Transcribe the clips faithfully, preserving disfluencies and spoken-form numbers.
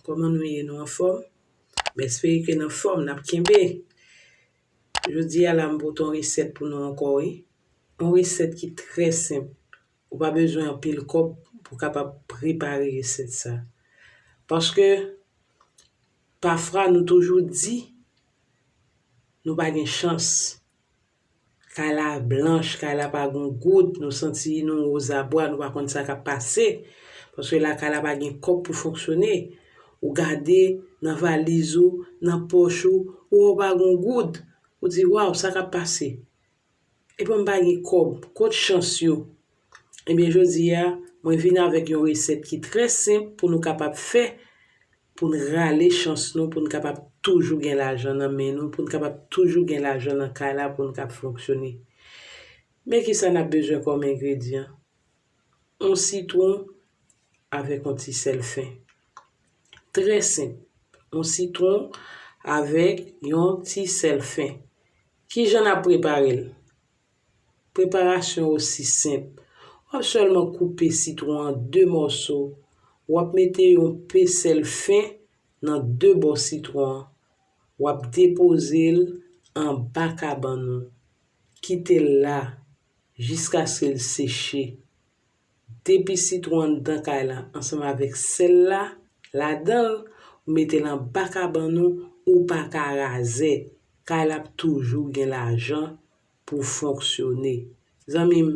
Kòman nou ye? Nou anfòm? M espere ke n anfòm, n ap kenbe. Jodi a la, m pote yon resèt pou nou ankò, wi. Yon resèt ki trè senp. Ou pa bezwen anpil kòb pou w kapab prepare resèt sa. Paske, pafwa, nou toujou di, nou pa gen chans. Kay la blanch, kay la pa gen goud, nou santi nou wozabwa, nou pa konn sa k ap pase. Paske lakay la pa gen kòb pou fonksyone. Ou gade nan valiz ou, nan pòch ou, ou wè w pa gen goud. Ou di, "Waw, sa k ap pase? Epi m pa gen kòb, kot chans yo?" Ebyen, jodi a, mwen vin avèk yon resèt ki trè senp pou nou kapab fè, pou n rale chans nou, pou n kapab toujou gen lajan nan men nou, pou n kapab toujou gen lajan nan kay la, pou n kab fonksyone. Men ki sa n ap bezwen kòm engredyan? Yon sitwon avèk yon ti sèl fen. Trè senp. Yon sitwon avèk yon ti sèl fen. Ki jan n ap prepare l? Preparasyon osi senp. W ap sèlman koupe sitwon an de mòso. W ap mete yon pe sèl fen nan de bò sitwon an. W ap depoze l anba kabann ou. Kite l la jiskaske l seche. Depi sitwon anndan kay la ansanm avèk sèl la ladan l, ou mete l anba kabann ou, ou pa ka razè. Kay la ap toujou gen lajan pou fonksyone. Zanmi m,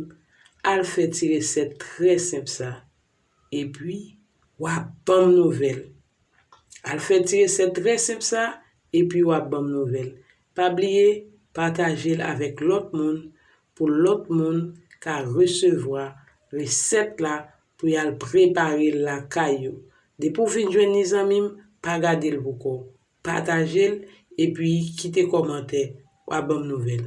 al fè ti resèt trè senp sa, epi w a ban m nouvèl. Al fè ti resèt trè senp sa, epi w a ban m nouvèl. Pa bliye pataje l avèk lòt moun, pou lòt moun ka resevwa resèt la pou y al prepare l lakay yo. Depi w fin jwenn li, zanmi m, pa gade l pou kò w. Pataje l, epi kite kòmantè, w a ban m nouvèl.